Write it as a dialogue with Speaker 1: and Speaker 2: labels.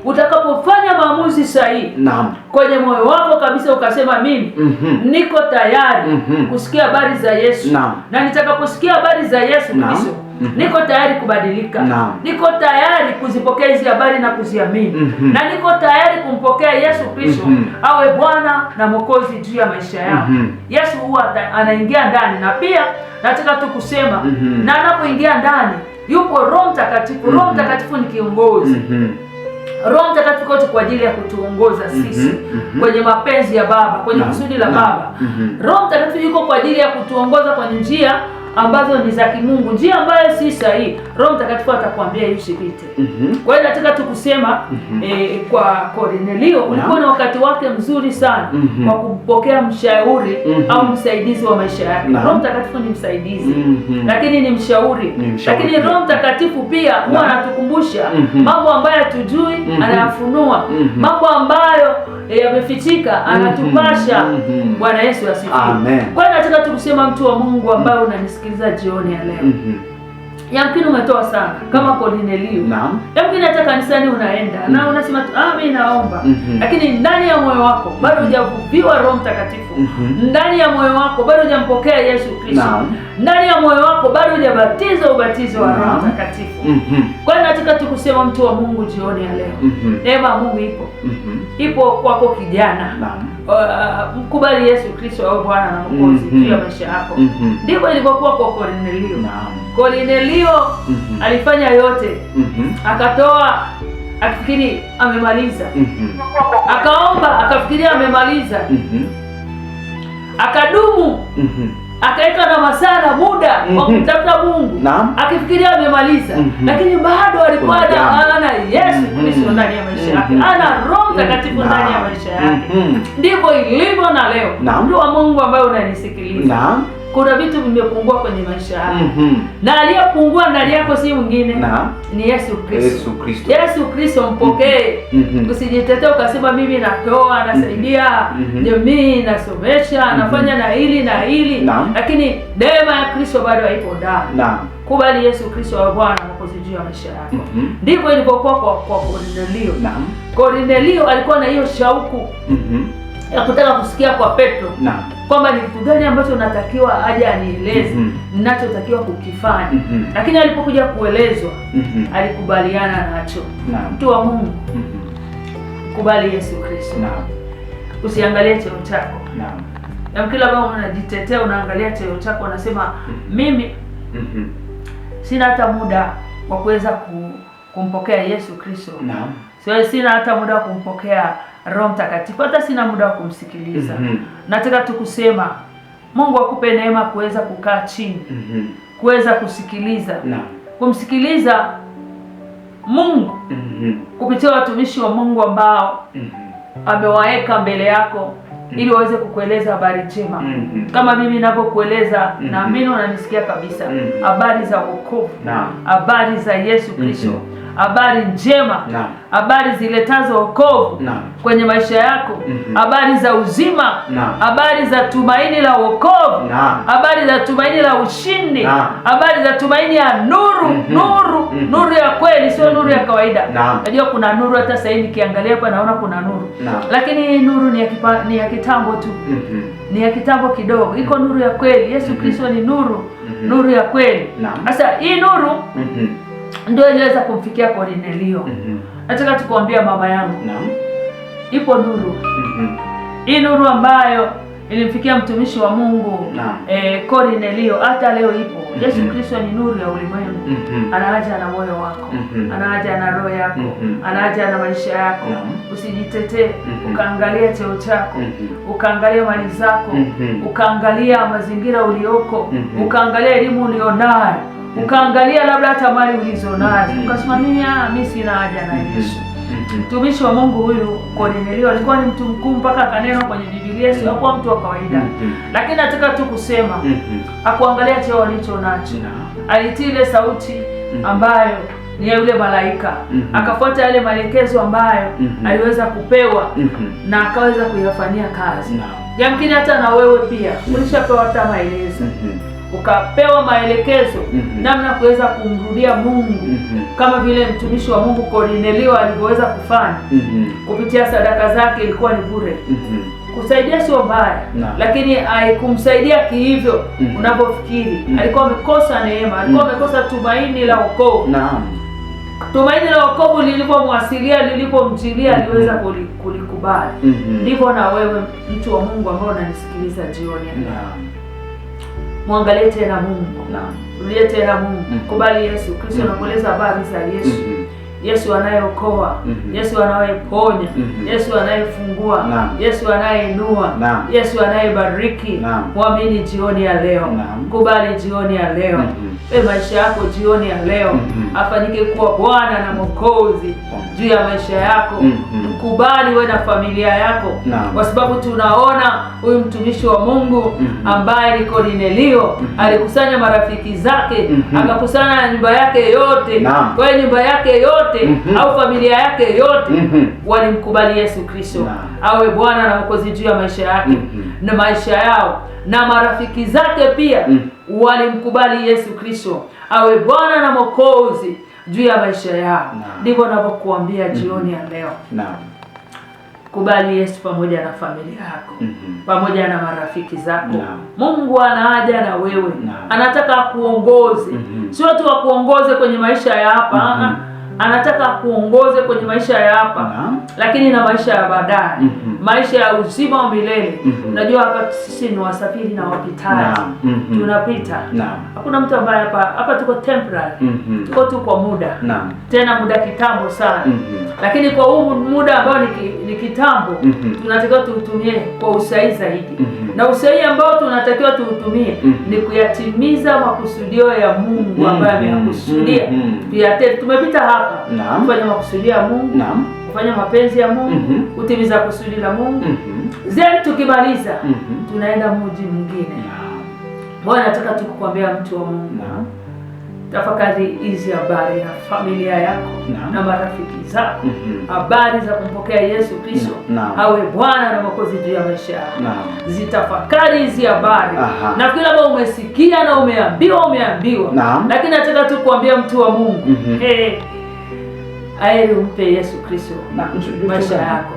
Speaker 1: Utakapofanya maamuzi sahihi
Speaker 2: Naam.
Speaker 1: kwenye moyo wako kabisa, ukasema mimi niko tayari kusikia habari za Yesu.
Speaker 2: Naam.
Speaker 1: Na nitakaposikia habari za Yesu
Speaker 2: Naam.
Speaker 1: Kristo, niko tayari kubadilika.
Speaker 2: Naam.
Speaker 1: Niko tayari kuzipokea hizi habari na kuziamini. Na niko tayari kumpokea Yesu Kristo awe Bwana na Mwokozi juu ya maisha yangu. Yesu huwa anaingia ndani, na pia nataka tu kusema na anapoingia ndani yupo Roho Mtakatifu. Roho Mtakatifu ni kiongozi. Roho Mtakatifu yuko kwa ajili ya kutuongoza sisi kwenye mapenzi ya Baba, kwenye kusudi la Baba. Roho Mtakatifu yuko kwa ajili ya kutuongoza kwenye njia ambazo ni za kimungu, njia ambayo si sahihi. Roho Mtakatifu atakwambia hii usipite. Kwa hiyo nataka tu kusema kwa Kornelio ulikuwa na wakati wake mzuri sana wa kupokea mshauri au msaidizi wa maisha yake. Roho Mtakatifu ni msaidizi, lakini ni mshauri.
Speaker 2: Ni mshauri
Speaker 1: Lakini
Speaker 2: pia.
Speaker 1: Roho Mtakatifu pia huwa anatukumbusha mambo ambayo hatujui, anayafunua. Mambo ambayo yamefichika anatupasha. Bwana Yesu asifiwe.
Speaker 2: Amen.
Speaker 1: Kwa hiyo nataka tu kusema mtu wa Mungu ambaye unanisikiliza jioni ya leo, yamkini umetoa sana kama Kornelio. Yamkini hata kanisani unaenda na unasema tu, mimi naomba, lakini ndani ya moyo wako bado hujavuviwa Roho Mtakatifu. Ndani ya moyo wako bado hujampokea Yesu Kristo. Ndani ya moyo wako bado hujabatizwa ubatizo wa Roho Mtakatifu. Kwa hiyo nataka tu kusema mtu wa Mungu jioni ya leo, neema ya Mungu ipo, ipo kwako kijana. Mkubali Yesu Kristo awe Bwana na Mwokozi juu ya maisha yako. Ndivyo ilivyokuwa kwa Kornelio. Kornelio alifanya yote, akatoa akifikiri amemaliza, akaomba akafikiria amemaliza, akadumu, akaweka na masaa na muda wa kumtafuta Mungu, akifikiria amemaliza, lakini bado alikuwa
Speaker 2: Kuna jambo.
Speaker 1: ana Yesu Kristo ndani ya maisha yake, ana Roho Mtakatifu ndani ya maisha yake. Ndivyo ilivyo na leo, mtu wa Mungu ambaye unanisikiliza, kuna vitu vimepungua kwenye maisha yako, na aliyepungua ndani yako si mwingine, ni Yesu Kristo.
Speaker 2: Yesu Kristo.
Speaker 1: Yesu Kristo mpokee. Usijitetee ukasema mimi natoa, nasaidia jamii, nasomesha, nafanya na hili na hili, lakini neema ya Kristo bado haipo ndani. Kubali Yesu Kristo awe Bwana Mwokozi juu ya maisha yako. Ndivyo ilivyokuwa kwa Kornelio. Kornelio alikuwa na hiyo shauku ya kutaka kusikia kwa Petro kwamba ni kitu gani ambacho natakiwa aje anieleze, ninachotakiwa kukifanya. Lakini alipokuja kuelezwa, alikubaliana nacho. Mtu wa Mungu, kubali Yesu Kristo. Usiangalie cheo chako. Na kila ambao unajitetea unaangalia cheo chako unasema mimi sina hata muda wa kuweza kumpokea Yesu Kristo. Sio, sina hata muda wa kumpokea Roho Mtakatifu, hata sina muda wa kumsikiliza. Nataka tu kusema Mungu akupe neema kuweza kukaa chini, kuweza kusikiliza, kumsikiliza Mungu kupitia watumishi wa Mungu ambao amewaweka mbele yako ili waweze kukueleza habari njema. Kama mimi ninavyokueleza, naamini unanisikia kabisa. Habari za wokovu, habari za Yesu Kristo, habari njema, habari ziletazo wokovu kwenye maisha yako, habari za uzima, habari za tumaini la wokovu, habari za tumaini la ushindi, habari za tumaini ya nuru, nuru, nuru ya kweli, sio nuru ya kawaida. Najua kuna nuru, hata sasa hivi nikiangalia hapa naona kuna nuru, lakini hii nuru ni ya kitambo tu, ni ya kitambo kidogo. Iko nuru ya kweli. Yesu Kristo ni nuru, nuru ya kweli. Sasa hii nuru ndio iliweza kumfikia Kornelio. Nataka tukuambia mama yangu, ipo nuru. Hii nuru ambayo ilimfikia mtumishi wa Mungu Kornelio, hata leo ipo. Yesu Kristo ni nuru ya ulimwengu. Anahaja na moyo wako, anahaja na roho yako, anahaja na maisha yako. Usijitetee ukaangalia cheo chako, ukaangalia mali zako, ukaangalia mazingira ulioko, ukaangalia elimu ulionayo, ukaangalia labda hata mali ulizonazo, ukasema mimi mimi sina haja na Yesu. Mtumishi wa Mungu huyu Kornelio alikuwa ni mtu mkuu mpaka akanenwa kwenye Biblia, sio hakuwa mtu wa kawaida. Lakini nataka tu kusema hakuangalia cheo alicho nacho. Alitii ile sauti ambayo ni ya yule malaika. Akafuata yale maelekezo ambayo aliweza kupewa na akaweza kuyafanyia kazi. Yamkini hata na wewe pia ulishapewa hata maelezo. Ukapewa maelekezo namna kuweza kumrudia Mungu kama vile mtumishi wa Mungu Kornelio alivyoweza kufanya kupitia sadaka zake, ilikuwa ni bure. Kusaidia sio mbaya, lakini haikumsaidia kihivyo unapofikiri. Alikuwa amekosa neema, alikuwa amekosa tumaini la wokovu.
Speaker 2: Naam.
Speaker 1: Tumaini la wokovu lilipomwasilia, lilipomjilia, aliweza kulikubali. Ndivyo na wewe mtu wa Mungu ambaye unanisikiliza jioni ya leo. Mwangalie tena Mungu.
Speaker 2: Naam.
Speaker 1: Rudie tena Mungu. Kubali Yesu Kristo. Nakueleza habari za Yesu. Yesu anayeokoa, Yesu anayeponya, Yesu anayefungua, Yesu anayeinua, Yesu anayebariki. Muamini jioni ya leo. Kubali jioni ya leo. Maisha yako jioni ya leo afanyike kuwa Bwana na Mwokozi juu ya maisha yako. Mkubali wewe na familia yako, kwa sababu tunaona huyu mtumishi wa Mungu ambaye ni Kornelio alikusanya marafiki zake, akakusanya na nyumba yake yote. Kwa hiyo nyumba yake yote au familia yake yote walimkubali Yesu Kristo awe Bwana na Mwokozi juu ya maisha yake na maisha yao, na marafiki zake pia walimkubali Yesu Kristo awe Bwana na Mwokozi juu ya maisha yao. Ndivyo ninavyokuambia jioni ya leo. Kubali Yesu pamoja na familia yako, pamoja na marafiki zako. Mungu anaja na wewe. Anataka akuongoze. Sio tu akuongoze kwenye maisha ya hapa, anataka akuongoze kwenye maisha ya hapa, lakini na maisha ya baadaye, maisha ya uzima wa milele. Unajua hapa sisi ni wasafiri na wapitaji. Tunapita. Hakuna mtu ambaye hapa tuko temporary. Tuko tu kwa muda. Tena muda kitambo sana. Lakini kwa huu muda ambao ni kitambo, tunatakiwa tuutumie kwa usahihi zaidi. Na usahihi ambao tunatakiwa tuutumie ni kuyatimiza makusudio ya Mungu ambayo ameyakusudia. Tumepita hapa kufanya makusudio ya Mungu, kufanya mapenzi ya Mungu, kutimiza kusudi la Mungu. Then tukimaliza tunaenda mji mwingine. Bwana nataka tukukwambia mtu wa Mungu. Tafakari hizi habari na familia yako na marafiki zako, habari za kumpokea Yesu Kristo awe Bwana na Mwokozi juu ya maisha yako. Zitafakari hizi habari. Na kila ambao umesikia na umeambiwa, lakini nataka tu kuambia mtu wa Mungu, aeri umpe Yesu Kristo maisha yako.